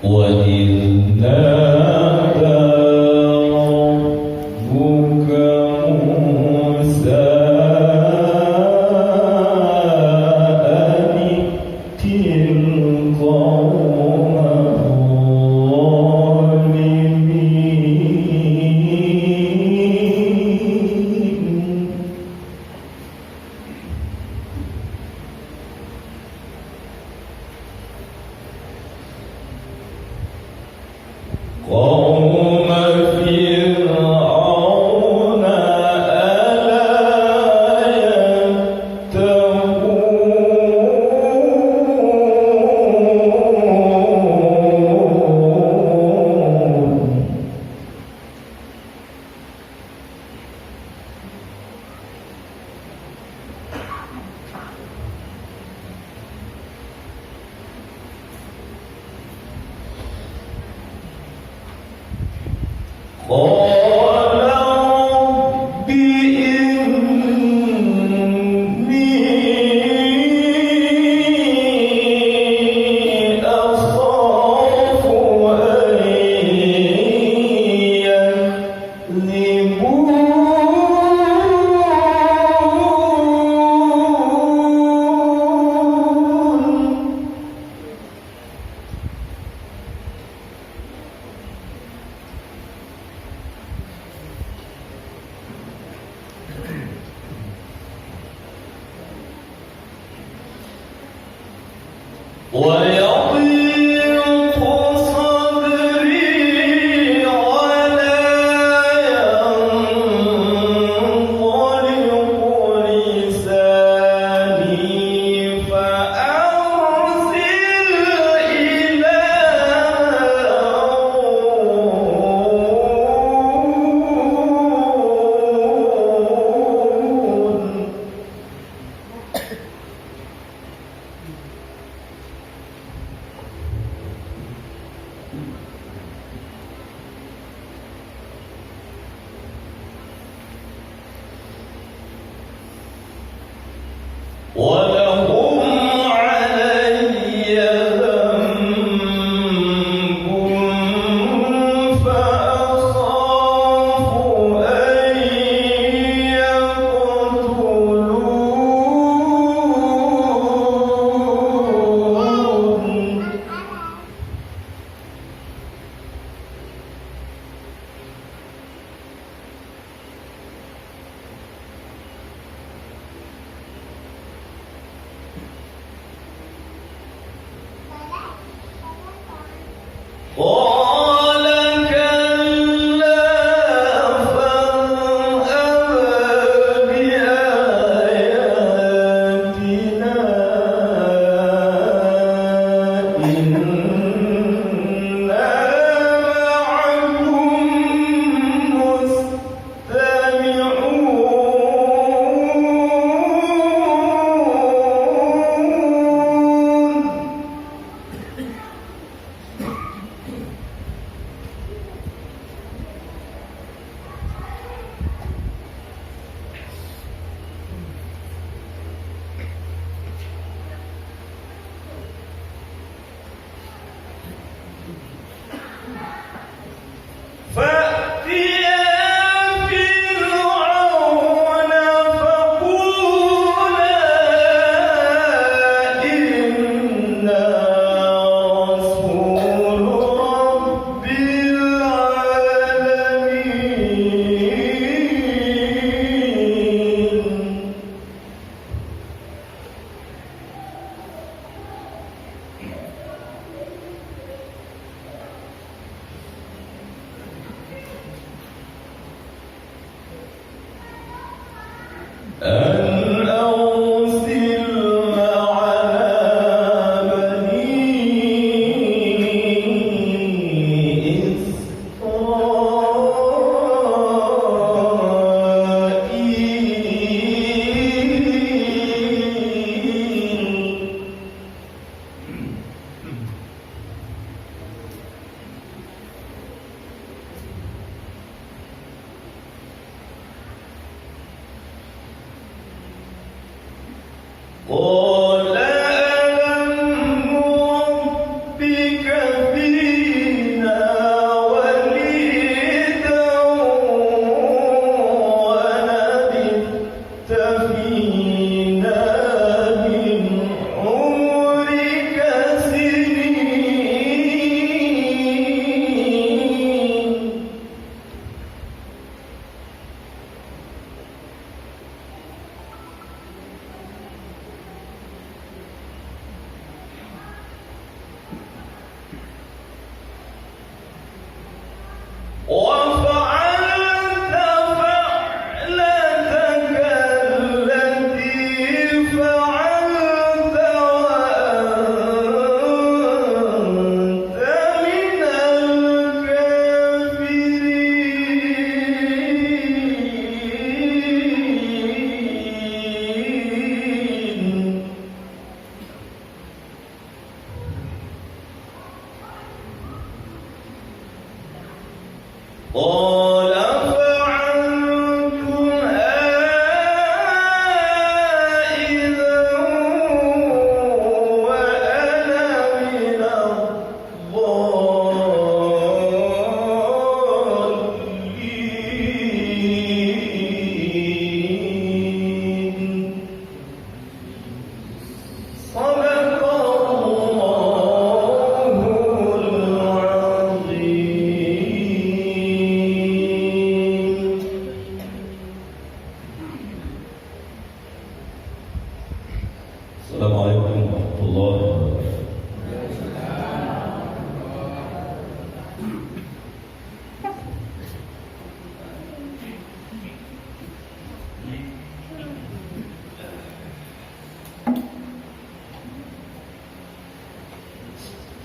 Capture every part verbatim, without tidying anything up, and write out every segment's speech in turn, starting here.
وإذ نادى ربك موسى أن ائت القوم الظالمين. قوم فرعون ألا يتقون. قال رب إني أخاف أن يكذبون. ويضيق صدري ولا ينطلق لساني فأرسل إلى هارون. ولهم علي ذنب فأخاف أن يقتلون. قال كلا فاذهبا بآياتنا إنا معكم مستمعون. فأتيا فرعون فقولا إنا رسول رب العالمين. أن أرسل معنا بني إسرائيل.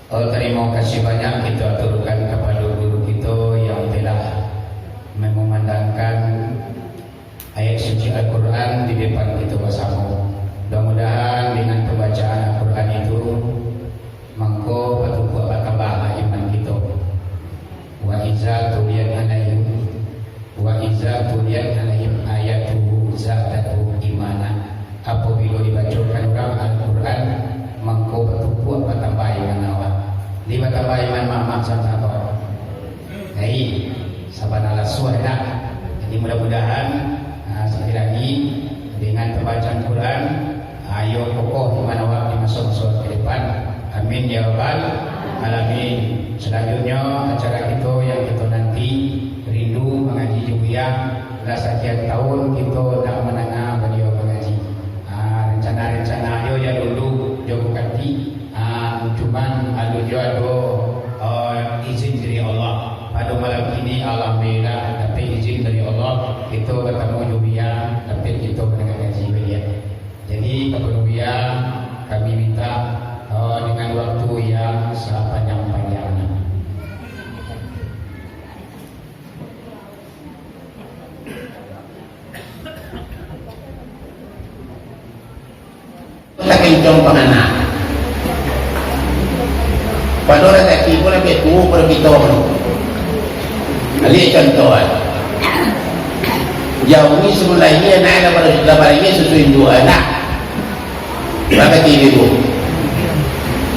Oh, tarimo kasih banyak kito aturkan kapado guru kito yang telah mamandangkan ayat suci Al-Quran di depan kito basamo. Mudah-mudahan dengan pambacaan Al-Quran itu, mangko batukuak batambahlah iman kito. Wa iza tuliyat alaihim Wa iza tuliyat alaihim ayatuhu zadatuhum imana. Apabilo dibacokan urang Al-Quran, mangko batukuak batambah iman awak. Di batambah iman mamak sansato. Jadi, sabana lasuah dah. Jadi, mudah-mudahan, ah, sakali lagi, dengan pambacaan Quran, ayo kokoh iman awak di maso-maso ka depan. Amin ya rabbal alamin. Salanjutnyo, acara kito yang kito nanti, rindu mangaji jo Buya, lah sakian taun kito ndak mandanga baliau mangaji. Ah, rencana-rencana ajo jan dulu, jo bukanti. Ah, cuman alun jo ado, eh, izin dari Allah. Pado malam kini, alhamdulillah, dapek izin dari Allah, kito batamu jo Buya, dapek kito mandanga ngaji baliak. Jadi, kapado Buya, kami minta, eh, dengan waktu yang sapanjang-panjangnya. Takencong pangana. Pado razaki pun labiah tuo pado kito. Ambiak contoh, ah. Jawi samulai anak lah bar-, lah baraia susu induak, nah. Bakati ibu.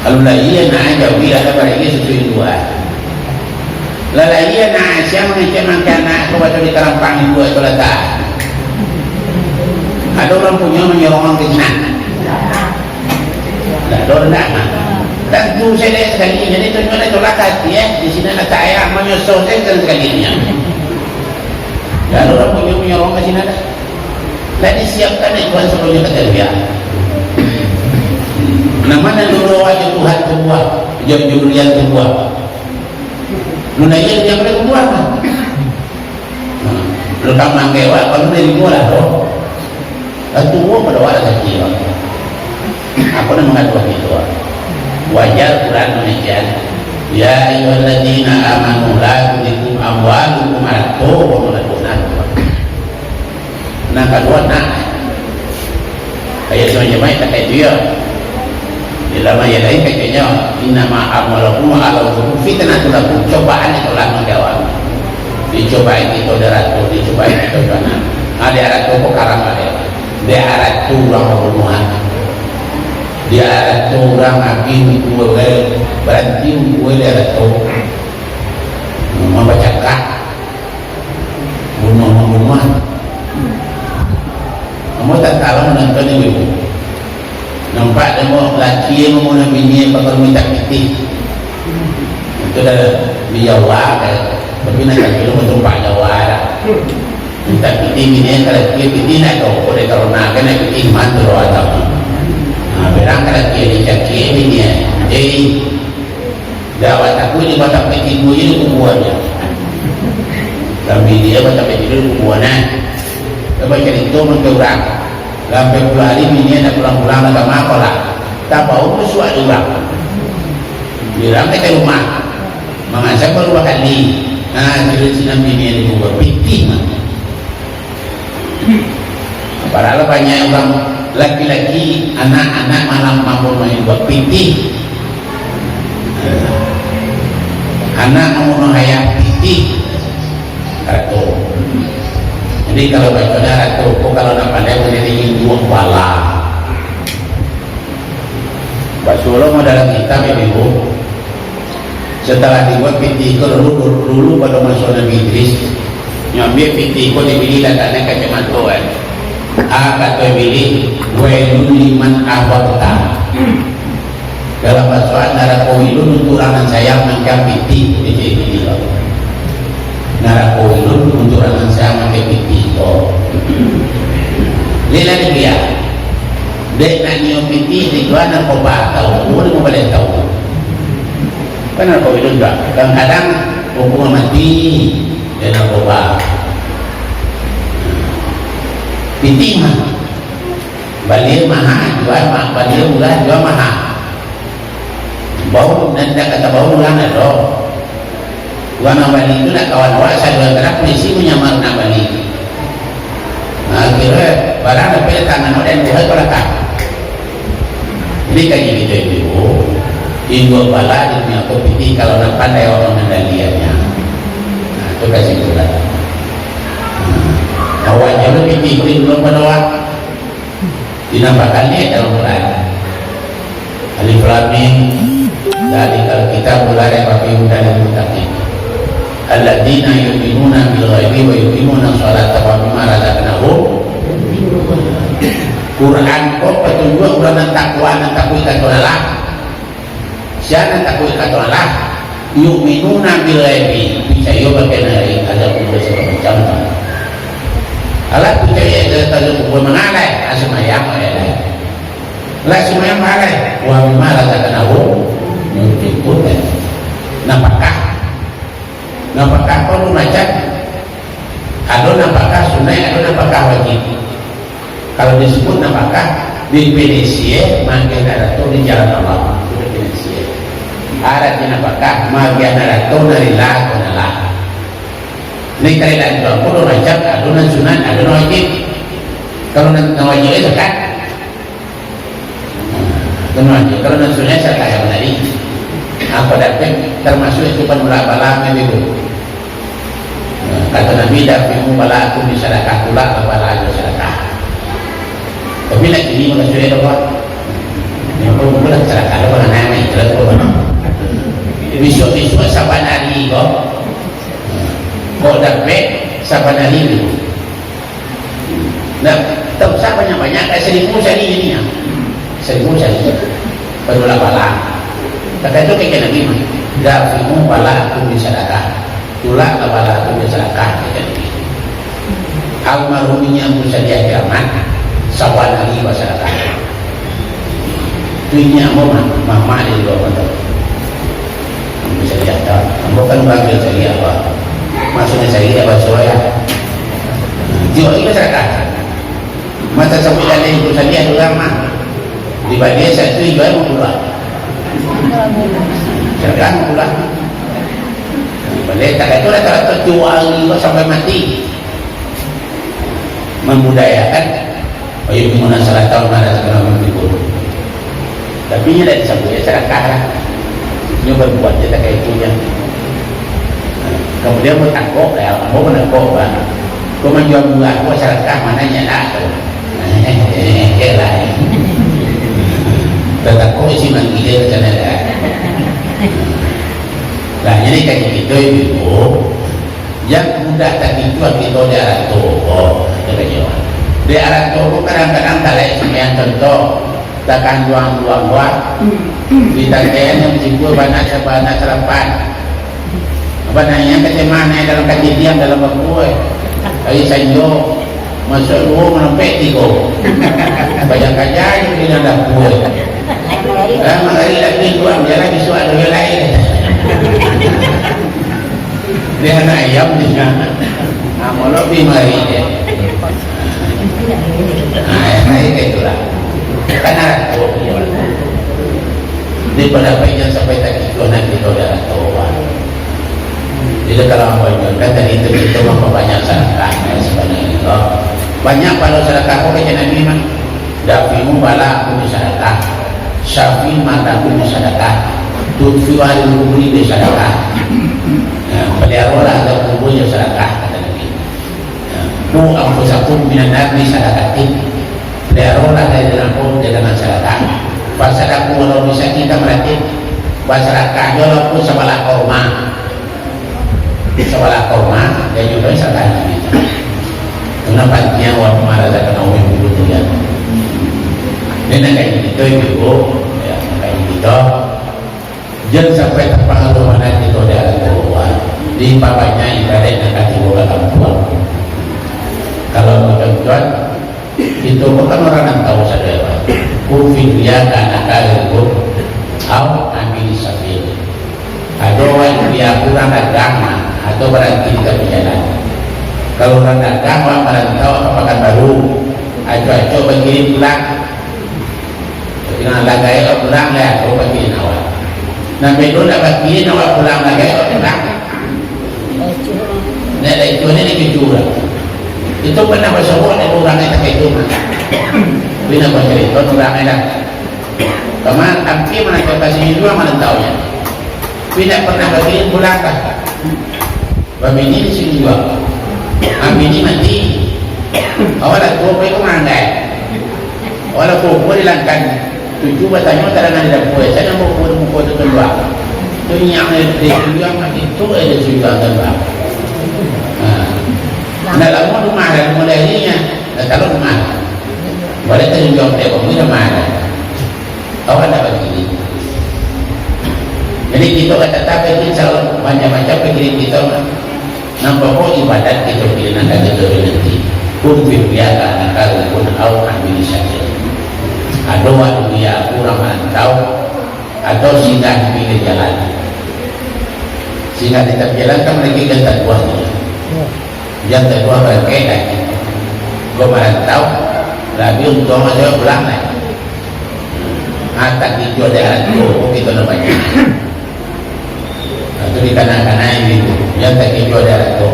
Kalau lahia anak jawi lah baraia susu induak. Lah lahia anak, sia mangecek mangke anak tu, batu di tarampang induak tu latak. Ado urang punyo manyorong ka sinan? Ndak ado, ndak. Tantu sajo sakali, jadi tunjuak lah itulah ka ati, eh. Di sinan latak aia, manyoso sajo sakali-sakalina. Ndak ado urang punyo manyorong ka sinan, dah. Lah disiapkan dek Tuhan sabalun kata dia. Nama nan dulu aja Tuhan tu buah, jo durian tu buah. Nuna iya dia boleh buah. Lu kamang kewa, kalau dari buah lah, bro. Lah tuo pado awak lah kecil. Aku nak mangatuan itu. Wajar Quran demikian. Ya ayyuhalladzina amanu la tulhikum amwalukum, arato, wa auladukum. Nan kaduo, nak. Ayat sama jamaah tak kayak itu, ya. Dalam ayat lain katanya, "Innama amwalukum wa auladukum fitnatun lakum." Cobaan itulah manggawa. Dicobai kito dek arato, dicobai kito dek anak. Nah, dek arato ko karam ado. Dek arato urang pambunuahan. Dek arato urang abih minggu, baranti minggu dek arato. Mambacakak. Bunuah-mambunuah. Ambo tak tahu nonton ni, Bu. Nampak demo laki yang mambunuah bini pakai minta pitih. Itu dah di Jawa, kan. Tapi nak cakap dulu, tumpak Jawa dah. Minta pitih bini, kalau pitih, pitih nak tahu, kok dia corona, kan nak pitih mantu atau. Nah, berang kalau dia dicakap bini, jadi Dah batakuik di batang peti dua je di kubuannya. Sambil dia batang peti dua di kubuan, nah. Dia bacarito mangke urang. Sampai puluah hari bini nak pulang-pulang, nak kama ko lah. Tabaun basuak di urang. Di urang ka rumah. Mangancam baru bakali. Nah, cerita sinan bini yang di kubur. Pitih mah. Padahal banyak urang laki-laki, anak-anak malam mambunuah buah pitih. Anak mambunuah ayah pitih. Rato. Jadi kalau baco dah rato, ko kalau nak pandai boleh diinduak bala. Basuo lo dalam kitab, Ibu. Setelah dibuat pitih ko dulu, dulu, dulu pada masa Nabi Idris, nyo ambiak pitih ko dibili lataknyo kacamato, kan. Ah, kato dibili, "Wailul liman ahbabta." Dalam bahasa Arab, narako Wailun untuk urang nan sayang mangecek pitih, kecek pitih ko. Narako Wailun untuk urang nan sayang mangecek pitih ko. Lela dibiak. Dek nak nyium pitih, di luar narkoba, tahu, umur lima belas tahun. Kan narako Wailun juga. Kadang-kadang hukuman mati, dek narkoba. Pitih mah. Bali maha, jual ma-, bali murah, jual maha. Baun, nan indak ka tabaun urang ado. Urang nan bali tu nak kawan awak, sadolah kanai polisi manyamar nan bali. Nah, kiro barang dapek di tangan awak dan buhai balakang. Jadi, kaji kito itu, induak bala di dunia ko pitih kalau nak pandai awak mangendaliannyo. Nah, itu kasimpulan. Nah, awak jalur pitih ko induak bala. Dinampakkan ayat dalam Quran. Alif Lam Mim, dzalikal kitabu la raiba fihi hudal lil muttaqin. Alladzina yu'minuna bil ghaibi wa yuqimunas sholata wa mimma razaqnahum. Quran ko patunjuak urang nan takwa, nan takuik ka Tuhan Allah. Sia nan takuik ka Tuhan Allah, yu'minuna bil ghaibi, picayo bakeh nan azab kubua sagalo macam tu. Alah picayo ka azab kubua manga lai, ah, sumbayang lai. Lah sumbayang manga lai, wa mimma razaqnahum yunfiqun. Nafakah. Nafakah ko duo macam. Ado nafakah sunaik, ado nafakah wajib. Kalau disebut nafakah, definisi, maagiah harato di jalan Allah. Itu definisi. Arati nafakah, maagiah harato nan lillah atau nan lah. Ini kaidah itu, duo macam, ado nan sunat, ado nan wajib. Kalau nan, nan wajib, eh, zakat. Tenang aja, kalau nan sunaik sadakah yang tadi, apa dapek termasuk itu panulak bala kan itu. Nah, kata Nabi, "Dafi'u bala'akum bisadakah, tulak bala jo sadakah." Tapi nak kini maka sudah dah buat. Yang pun bulan sadakah dah pernah naik, jelas pun. Besok-besok saban hari kau, kau dapek saban hari tu. Nah, tak usah banyak-banyak, kayak seribu sari ini ya. Seribu sari. Panulak bala. Kata itu kata Nabi mah. "Dafi'u bala'akum bisadakah." Tulaklah bala tu bisadakah, kata Nabi. Almarhum Inyiak Ampu Sadiah Kiramat, saban hari basadakah. Tu inyiak ambo mah, mamak di luar mata. Ambo cari harta. Ambo kan urang biaso cari apa? Maksudnyo cari apa suai lah. Tiok iko sadakah. Masa sampai jaleh itu saja urang mah. Di bagian satu ibarat mah pulang. Sadakah mah pulang. Boleh tak itu rata-rata tiok hari kau sampai mati. Mamudayakan. Ayo, gimana salah tahu mana sekarang mimpi buruk. Tapi inyo dak disabuik sadakah lah. Inyo babuek je takah itu je. Kemudian batangkok, ya, ambo batangkok, bah. Kau manjua buah, kau sadakah, mana nyo nak tu? Hehe lah. Batangkok isi manggil je, macam mana dah? Lah, jadi kaji kito, ibu-ibu, Jan mudah takicuah kito di aranto ko, kato baliau. Di aranto ko kadang-kadang talek sumbayang contoh, takanduang-duang buah, di tangkaian nan bajipua bana sabana salapan. Bana inyo kacamah naik dalam kacadiang dalam bakua, eh. Ari sanjo, masuak duo, manampek tigo. Kaja-kaja je di dalam dapua, eh. Ah, mangari lagi duang, jalan bisuak ado yang lain. Dia anak ayam dia. Nah, malah lebih mari dia. Nah, yang lain kayak itulah. Kan ada tu. Di pendapat yang sampai tadi tu nanti kau dah tahu. Jadi kalau abang kan tadi itu kita memperbanyak sedekah, ya, sebenarnya. Banyak kalau sedekah kau kata Nabi mah. Dafi'u bala'akum bisadakah. Syafi mardakum bisadakah. Tudfi'u anil kuburi bisadakah. Ya, paliarolah azab kubur jo sadakah, kata Nabi. Ya, ku anfusakum minan nar bisadakatin. Paliarolah dari neraka dengan sadakah. Fasadaku walau bisaki tamratin. Basadakah jo walaupun sabalah kurma. Sabalah kurma, dan juga sabalah nasi. Karena pantiang wa mimma razaqnahum yunfiqun tu ya. Ini nak kaji kito, ibu-ibu, ya, nak kaji kito. Jan sampai tapangaruah bana kito di alam luar. Dipabanyak ibadat nan ka tibo ka kampuang. Kalau macam tuan, Kito ko kan urang nan tahu sadonyo, Pak. Kun fi dunya ka'annaka gharibun au abiri sabil. Ado urang di dunia ko urang dagang mah, atau baranti di tapi jalan. Kalau urang dagang, urang marantau ka Pakanbaru, acok-acok bakirim pulang. Tapi nan lah gaek pulang, lah atau bakirim awak. Sampai tu nak bakiri, nak bapulang lagi, nak pulang. Nak dari tu ni, dari cucu lah. Itu pernah basobok dari urang yang sakit tu, mah. Tapi nak bacarito urang ni dah. Kama, hampir mana ke kasih jual, mana tahu ya. Tapi nak pernah bakiri, pulang kah? Babini di sini juo. Babini mati. Awak lah tuo, pai ka mandai. Awak lah kuo-kuo di langkan. Cucu batanyo, tadangan di dapua, "Sia nan bakuo di muko tu, Tuan?" Tu inyak di suyuang, mati tu, eh, di suyuang, Tuan. Ha. Ndak lamo rumah, dah lamo dahirinyo. Dah taruih rumah. Boleh tadi juo, dia bangun rumah. Awak ndak bakiri. Jadi, kito ka tatap bakiri, salah macam-macam pikiran kito. Nan pokok ibadat kito pilih nan ka kito nanti. Kun fi'liya ka anak karu pun au ambil saja. Ado waktu dia urang marantau, atau singgah di pinggir jalan. Singgah di tepi jalan kan mereka gentar buahnya. Yang kedua, barangkek lagi. Kok marantau, labiah untuang ado pulang lai. Ah, tak kicuah di alat tu, kok kito nak banyak. Nah, tu dikana-kanai gitu. Yang tak kicuah di alat tu.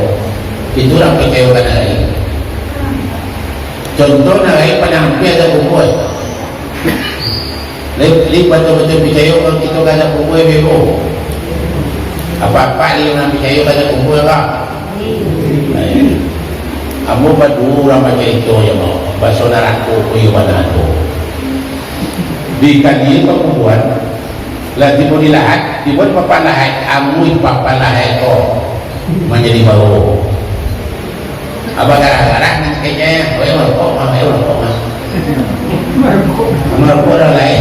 Itu urang picayo ka nan lain. Contoh nan lain, panampi ado kubua. Lai, lai batua-batua picayo kalau kito ka ado kubua, bego. Apak-apak lai nan picayo ka ado kubua, Pak? Ambo baduo urang bacarito jo ambo, baso narako ko iyo bana tu. Di kali pakuburan, lah tibo di lahat, tibo di papan lahat, amuih papan lahat ko manjadi baro. Abah garah-garah nan kecek, "Weh, marokok mah, weh, marokok mah." Marokok urang lain.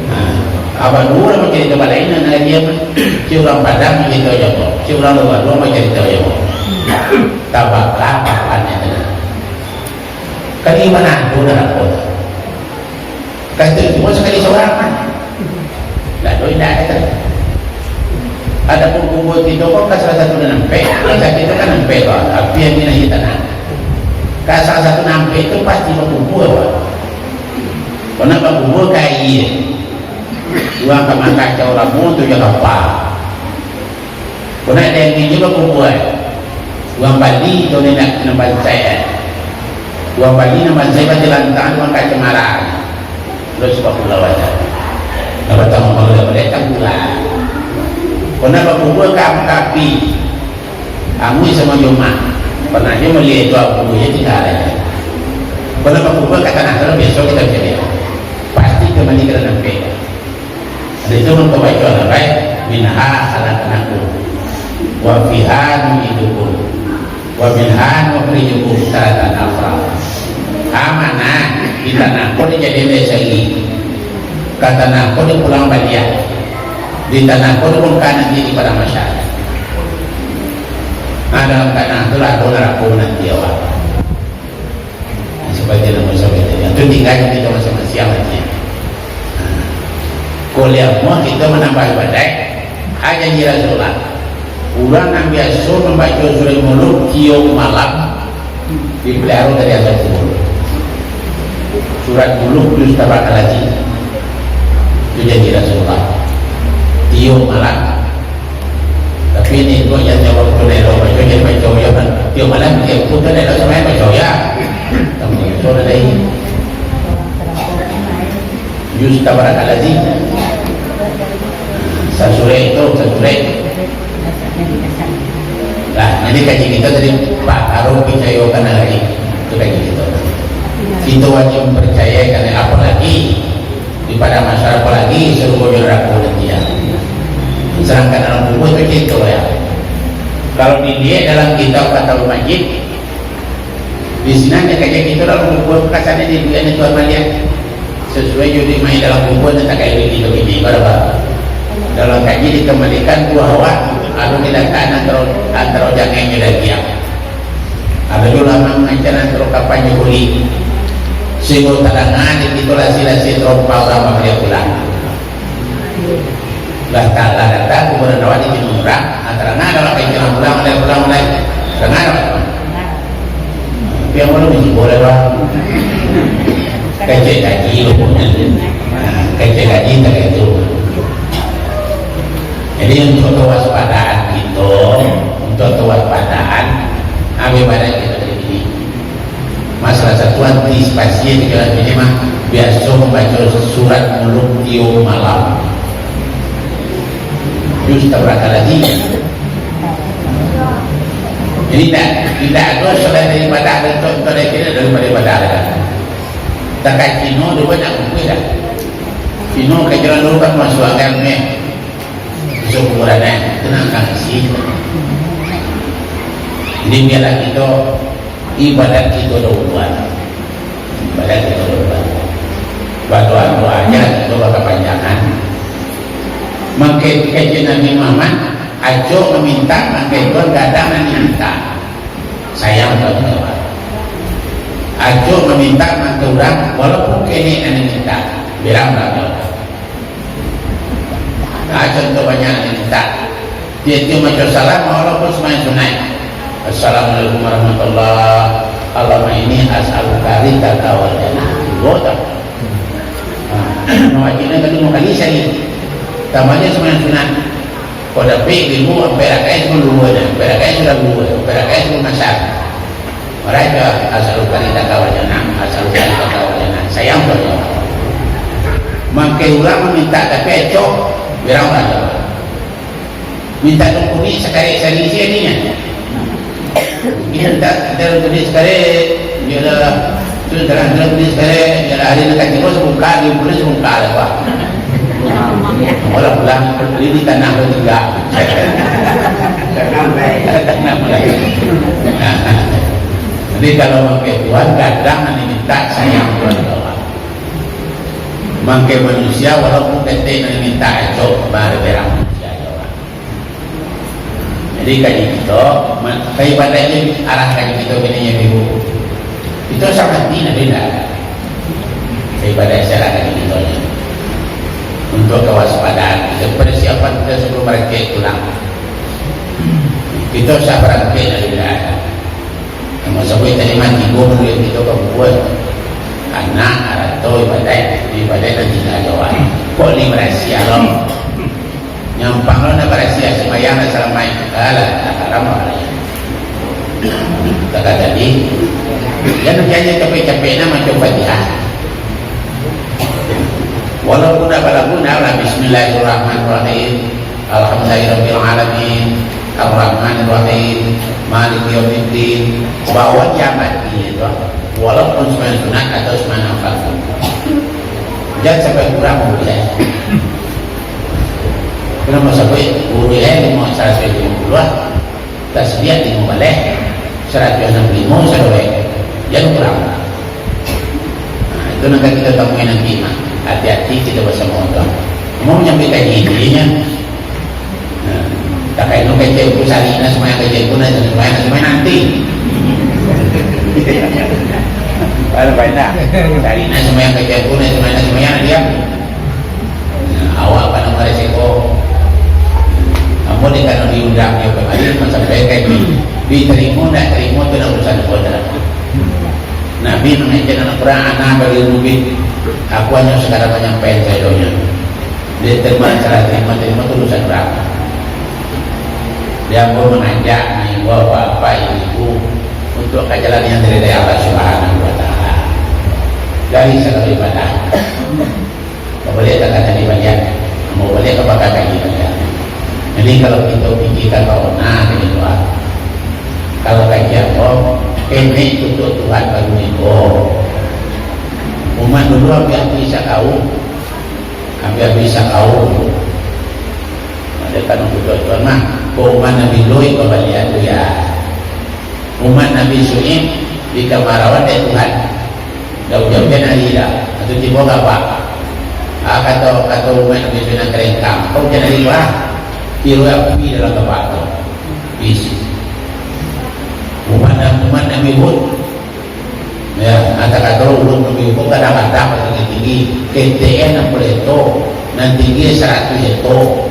Nah, abah duo urang bacarito balainan, nan dia mah. Si urang Padang bacarito jo ambo, si urang Lubuak Aduang bacarito jo ambo. Tabaka papan tu nah. Kan di mano tu narako tu? Kan tu cuma sakali surang mah. Ndak doh, indak ado tu. Adopun kubua kito ko ka salah satu nan ampek, ka kito kan ampek ko, tapi nan di tanah. Ka salah satu nan ampek tu pasti bakubua, Pak. Kok nak bakubua ka aia. Urang ka mangkacau ramuang tu jo kapa. Kok nak dengki juo bakubua. Urang Bali tu ni nak, nan bansai, eh. Urang Bali nan bansai batilantang, urang ka cemara. Terus bapulau aja. Nak batanggung jawab baliak tanggulah. Kok nak bakubua ka api. Amuih samo Juma. Pernah nyo maliek tu abu je tingga aja. Kok nak bakubua ka tanah tu, biaso kito cari. Pasti ka mandi ka nan ampek. Di situ mangko baco lah, baik, "Minha khalaqnakum, wa fiha nu'idukum, wa minha nukhrijukum taratan ukhra." Ha, mano? Di tanah ko dijadian dari sagi, ka tanah ko dipulang baliak, di tanah ko dibongka nanti di padang mahsyar. Ha, dalam tanah tu lah ado narako nanti awak. Nah, sebagian namo sabagian. Itu tinggalnyo kito masing-masing aja. Nah, kuliah muah kito manambah ibadah. Aja janji Rasulullah. Urang nan biaso mambaco surah Muluk tiok malam, dipeliharo dari azab kubur. Surat Muluk juz tabarakal ladzi. Itu janji Rasulullah. Tiok malam. Tapi ini kok yang jawab tu dah elok baco, jadi baco ya kan. Tiok malam dia pun tu dah elok sampai baco ya. Kamu itu dah lain. Juz tabarakal ladzi. Sasurek tu, sasurek. Nah, jadi kaji kita tadi, Pak, harus picayo ka nan lain. Itu kaji kita. Kita wajib percaya ka nan lain, apalagi di padang mahsyar, apalagi sarugo jo narako nanti ya. Sedangkan dalam kubur tu cerita ya. Kalau dilihat dalam kitab Fathul Majid, di sinan dia kaji kita dalam kubur, kasarnyo di dunia ni Tuhan malihat. Sasuai jo di main dalam kubur, dia tak kayak di dunia ini, barabar. Dalam kaji dikembalikan buah awak, lalu diletakkan antara, antara jangan nyo daging. Ado juo lamang mancan antaro kapan jo kulik. Sehinggo tadanga di kito lasi-lasi tarompa urang pambaliak pulang. Lah ta-, lah datang kuburan awak di Timur urang, ah, tadanga awak ka Timur pulang, pulang, pulang, pulang. Tadanga awak. Tapi yang belum dicubo lewat. Kecek kaji lo punya. Ah, kecek kaji tak itu. Pasien di dalam ini mah biaso mambaco surat muluk tiok malam. Jus tabaraka lagi. Jadi tak, tidak ada selain daripada itu, itu dari kira daripada ibadah dah. Tak kait Cino dulu banyak buku dah. Cino kajalan dulu kan masuk akal meh. Masuk kuburan eh, tenang kan sih. Jadi biarlah kita ibadat kita dahuluan. Ibadat kita dahuluan. Badoa-doa aja kita bakapanjangan. Mangke kaji Nabi Muhammad, ajo maminta mangke Tuhan gadang nan diminta. Sayang Tuhan jawab. Ajo maminta mangke urang, walaupun kene nan diminta, bilang lah Tuhan. Nah, contoh banyak yang minta. Dia tu macam salam, walaupun sembahyang sunat. Assalamualaikum warahmatullah. Allahumma inni as'aluka ridhaka wal jannah. Dua tak? Nah, wajibnya tadi mau kali sehari. Tambahnya sembahyang sunat. Kau dapik ibu, sampai rakaat semua dua dah. Sampai rakaat sudah dua. Sampai rakaat semua masak. Mereka asal kari tak kawan jangan, asal kari tak kawan jangan. Sayang tu. Mangke urang minta tapi acok, berang urang tu. Minta tu kunik sekali sehari isi ni. Kita minta, kita tu kunik sekali, dia dah tu terang, dia kunik sekali, dia dah hari nak kaji bos buka, dia boleh buka lah, Pak. Orang pulang, beli di tanah tu tinggal. Tanah mulai. Jadi kalau mangke Tuhan, gadang nan diminta, sayang Tuhan jawab. Mangke manusia, walaupun ketek nan diminta, acok, baru berang manusia jawab. Jadi kaji kita, ma-, ka ibadah je arah kaji kita kini yang ibu. Kita sangat ni, Nabi, dah. Ka ibadah je arah kaji kita ni. Untuk kewaspadaan, kita persiapan kita sebelum merangkak pulang. Kita usah berangkak dari dah. Yang mau sebut tadi mah tiga puluh yang kita kumpul. Anak, arato, ibadah, ibadah nanti nak jawab. Kok ni berhasil loh? Nyampang lo nak barasiah, sumbayang nak salamaik. Alah, tak haram lah. Kata tadi, jan janji capek-capek nak macam Fatihah. Walaupun dah balagu, nah lah, Bismillahirrahmanirrahim. Alhamdulillahirabbil alamin. Arrahmanirrahim. Maliki yaumiddin. Bawa kiamat ini tu. Walaupun sembahyang sunat atau sembahyang nafil. Jangan sampai kurang, boleh. Kenapa sampai guru ya, lima, seratus lima puluh lah. Tasbih lima baleh, seratus enam puluh lima sadawai. Jangan kurang. Nah, itu nanti kita temui nanti, nah. Hati-hati kita bersama orang. Mau menyampaikan ide-idenya. Nah, tak kait dengan kecil pun sehari, nah, semua yang kecil pun, nah, semua yang, semua yang nanti. Kalau banyak. Sehari, nah, semua yang kecil pun, nah, semua yang, semua yang dia. Nah, awak pandang beresiko. Ambo di kana diundang dia kamari, masampaikan ni. Diterima, ndak terima, tu dah urusan ambo dah. Nabi mangecek anak perang, anak bagi rubin. Aku hanya sekadar menyampaikan sajonya. Dia terima, salah terima, terima tu urusan urang. Dia ambo mengajak, menghimbau bapak, ibu, untuk ka jalan yang diridai Allah Subhanahu wa Ta'ala. Dari segala ibadah. Babaliak takah tadi baliak, mau baliak ka bakal kaji baliak. Jadi, kalau kito pikirkan bauna tadi tu, ah, kalau kaji ambo, pendek tutup Tuhan baru tibo. Umat dulu hampir-hampir sakaum, hampir-hampir sakaum. Ada kan tutup Tuhan mah, kok umat Nabi Lut babaliak tu ya. Umat Nabi Syu'aib dikamarawan dek Tuhan. Dah ujan-ujan hari dah. Atau tibo gabak. Ah, kato, kato umat Nabi Syu'aib nan karengkang. Kau ujan hari bah. Kiro api dalam gabak tu. Is. Umat Nabi, umat Nabi Hud. Ya, asa kato ulun Nabi Hud kadang-kadang tinggi-tinggi. K T N enam puluh hekto. Nan tinggi seratus hekto.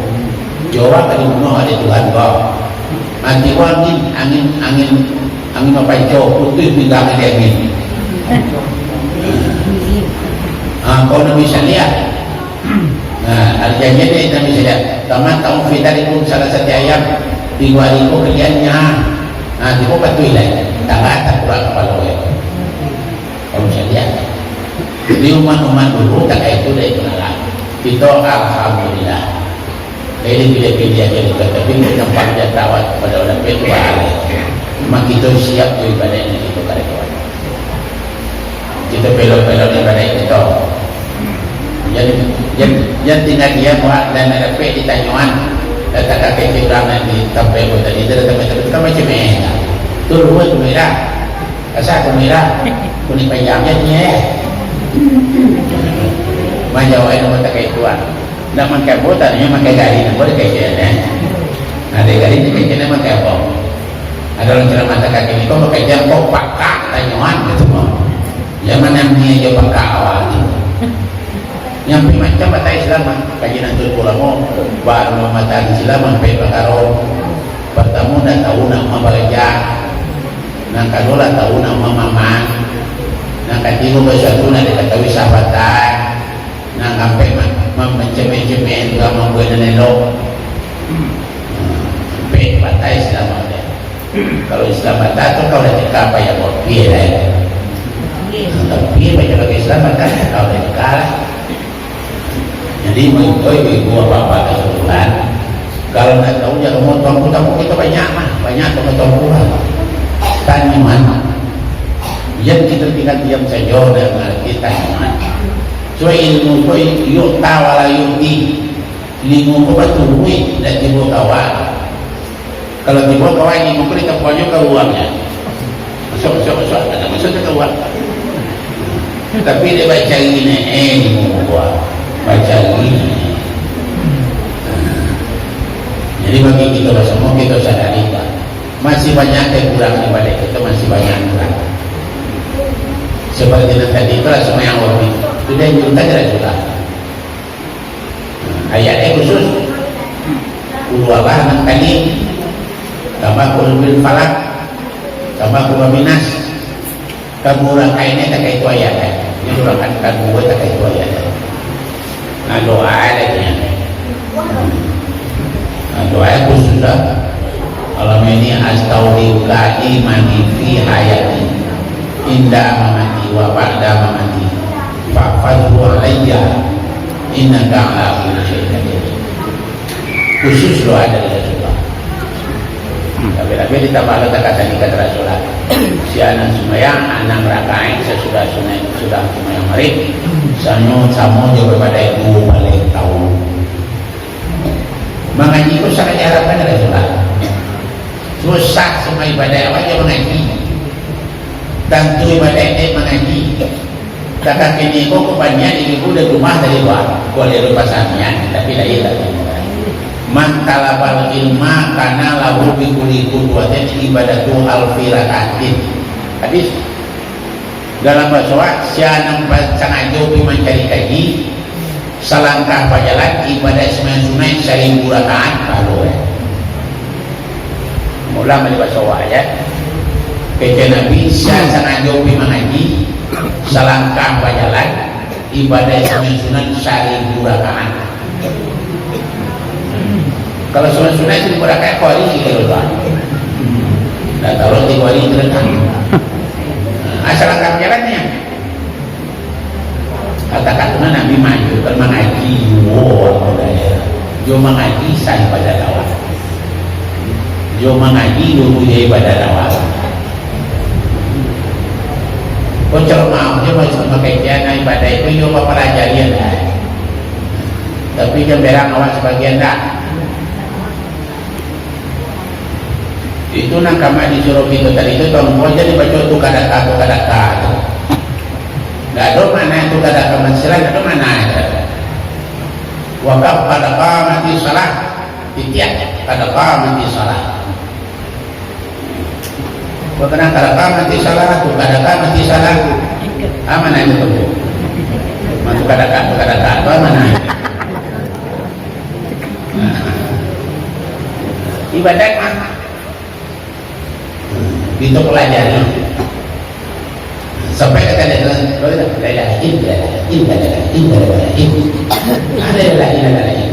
Jawa ka dibunuh oleh Tuhan kau. Mati angin, angin, angin, angin mapanco, putus pinggang di angin. Ah, kau nak bisa lihat. Nah, ada janji ni kita bisa lihat. Taman tahun fitarikum salah satu ayam. Tiga hari kau kalian nya. Nah, tiba patuh lah. Tangan tak kurang kepala kau. Kalau Di umat-umat dulu tak kaitu dari tu lah. Kito alhamdulillah. Jadi pilih-pilih aja kita, tapi di tempat dia tawat pada orang itu bahaya. Cuma kita siap tu ibadah ini kita kada kuat. Kita pelok-pelok ibadah kita. Jadi, jadi, jadi tinggal dia buat dan ada pe ditanyoan. Kata kakek kita yang di tempat itu tadi, dia datang, "Tapi kan macam mana? Tu luar tu merah." Asa aku merah, kuning panjang je ni, eh. Manjawab nama tak kayak tuan. Nak makan apa, tanya makan gari, nak boleh kayak dia, eh. Ada gari ni kayak dia makan apa? Ada orang ceramah tak kaki ni, kau pakai jam, kau pakak, tanyaan gitu. Yang mana ni aja pakak awak tu. Nyampe macam batai Islam, ah. Kaji nan tu ulama, baru matahari Islam sampai pakaro. Pertama, ndak tahu nak mambaca. Nan kaduo lah tahu nak mamamang. Nan katigo basuatu nak dikatahui sah batai. Nan kaampek ma-, ma-, mancemeh-cemeh juga mambuek nan elok. Ampek batai Islam ada. Kalau Islam batai tu kau dah cakap payah buat pie lah. Tapi payah bagi Islam batai kau dah cakap lah. Jadi, mengikut ibu-ibu, bapak-bapak, kesimpulan, kalau nak tahu, jangan mau tuangku-tuangku, kita banyak mah, banyak tuangku-tuangku lah. Tanyaan. Yang kita tinggal diam saja, dan mengerti tanyaan. So, ilmu ko yukta wala yukti. Ilmu ko baturuik, dan tibo kawan. Kalau tibo kawan, ilmu ko ditapuanyo ka uangnyo. Masuk, masuk, masuk, kada masuk ka uang. Tapi dia bacari ni, eh, ilmu ko, bacari. Jadi bagi kita bersama, kita sadari, Pak. Masih banyak kekurangan ibadah kita, masih banyak kurang. Seperti yang tadi, itu lah semua yang waktu itu. Sudah, itu saja lah sudah. Ayat eh khusus. Qul huwallah enam kali. Tambah qul bil falak. Tambah qul huwa bin nas. Kamu urang kainnya tak kaitu ayat, eh. Ini urang kan kamu tak kaitu ayat, eh. Nah, doa ada dia. Nah, doa itu sudah. Allahumma inni astaudiuka ilmi fi hayati, inda mamati wa ba'da mamati. Fahfazhu alayya, innaka ala kulli syai'in qadir. Khusus doa dari Rasulullah. Tapi-tapi ditambah letak kata nikah Rasulullah. Si anak sembahyang, anam rakaat sesudah sunat, sudah sembahyang Maghrib, samo, samo jo bapadah duo baleh taun. Mangaji ko sangat diharapkan dari Rasulullah. Susah semua ibadah awak jo mangaji. Tantu ibadah dek mangaji. Takah kini ko, ko banyak ibu dari rumah dari luar. Ko dari pasar nian, tapi lahir tak tahu. Man talabal ilma kana lahu bi kulli qudwatin ibadatu alfi rakaatin. Hadis. Dalam baso awak, sia nan sangajo pi mancari kaji, salangkah bajalan, ibadah sumbayang sunaik saribu rakaat, pahala, eh. Ulang balik baso awak, ya. Kecek Nabi, sia sangajo pi mangaji, salangkah bajalan, ibadah sumbayang sunaik saribu rakaat. Kalau sunat-sunat itu berangkat kau hari sih kalau doa. Nah, kalau tiga hari itu datang. Asal angkat jalannya. Katakan mana Nabi maju, kan mangaji, wow, apa daya. Jo mangaji, sah ibadah lawan. Jo mangaji, jo punya ibadah lawan. Kau ceramah, jo macam pakai kian, ibadah itu, jo apa pelajaran lah. Tapi jan berang awak sebagian dah. Itu nan kama disuruh kita tadi tu, tongko aja dibaca tu kadaka, tu kadaka tu. Ndak ada makna tu kadaka mati salah, ndak ada makna itu. Wakaf kadaka mati salah, titiak kadaka mati salah. Kau kena kadaka mati salah, tu kadaka mati salah. Ah, mana itu tu? Mantu kadaka, tu kadaka, tu mana? Ibadat mah. Kita pelajari. Sampai kata dia, "La ilaha illallah, la ilaha illallah, la ilaha illallah." Ada yang lain, ada lain.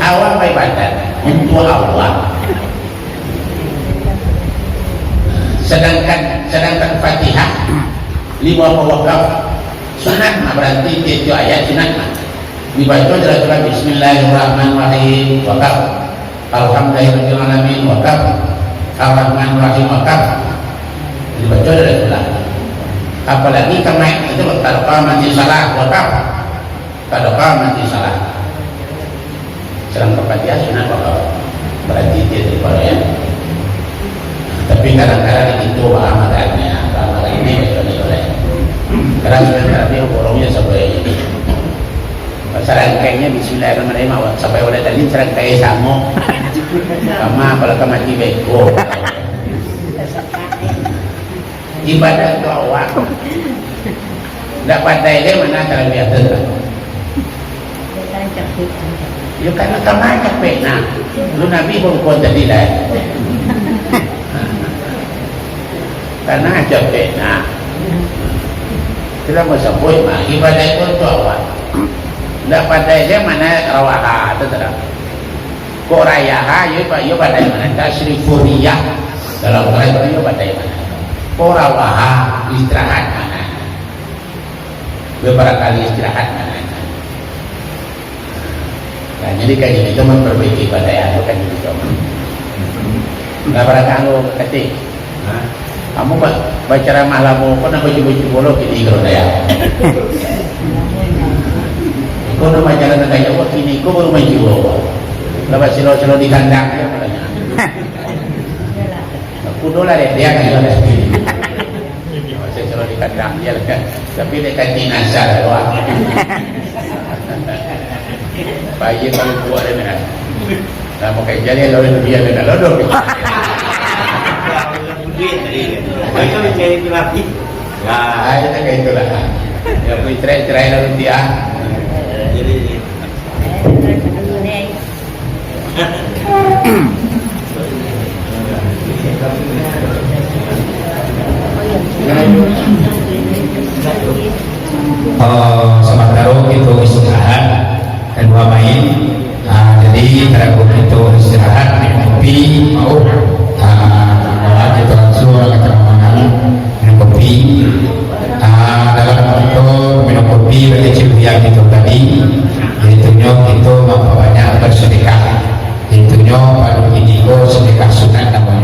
Awak beribadat untuk Allah. Sedangkan Sadangkan Fatihah, limo wakaf, sunat mah, baranti tiap-tiap ayat sunat mah. Dibaco dari surah Bismillahirrahmanirrahim, wakaf. Alhamdulillahirabbil alamin, wakaf. Arrahmanirrahim, wakaf. Dibaco dari surah. Apalagi kamaik itu, wakaf mati salah, wakaf. Kada paham nanti salah. Sadang kapatiah sunat bakal baranti tiap-tiap paro, ya. Tapi kadang-kadang itu paham adanya, paham ada ini, macam ni, boleh. Kadang sunat tarapi borongnya sampai ini. Sarangkainya Bismillahirrahmanirrahim, awak sampai oleh tadi sarangkai samo. Sama kalau ka mati beko. Ibadah tu awak. Ndak pandai dia mana tarabiah tu. Yo, karena kama capek nah. Lu Nabi bungkon tadi lah. Karena capek nah. Kita mau sebut mah, ibadah pun tu awak. Ndak pandai dia mana rawaha tu tadi. Kok rayaha, yo ba-, yo badai mana? Tasrifuriyah. Dalam bahasa yo badai mana? Kok rawaha, istirahat mana? Beberapa kali istirahat mana? Nah, jadi kaji itu memperbaiki ibadah, ya, itu kaji itu. Nah, barangkali katik. Nah, kamu ba-, bacaramah lamo, kok nak bacubo-cubo lo kini kalau daya. Kok nak bacaramah daya, wah, kini kok baru main cubo. Lah basilo-silo di kandang, ya, katanya. Kudo lah deh, dia kan, dia kan. Masih silo di kandang, dia kan. Tapi dia kan dinasar, wah. Baik, kalau buat dia, nah. Nah, pakai jari lawan dia, dia nak lodok. Itu mencari terapi. Nah, itu kayak itulah. Ya, pun cerai-cerai lawan dia. Jadi, Eh, sementara kita istirahat, kedua main. Ah, jadi, tarago kita istirahat, minum kopi, mau. Ah, kita langsung lah ke tengah, minum kopi. Ah, dalam kita minum kopi, bagi cik Buya kita tadi, itunyo kita memperbanyak bersedekah. Itunyo, padu kini ko sedekah sunat namo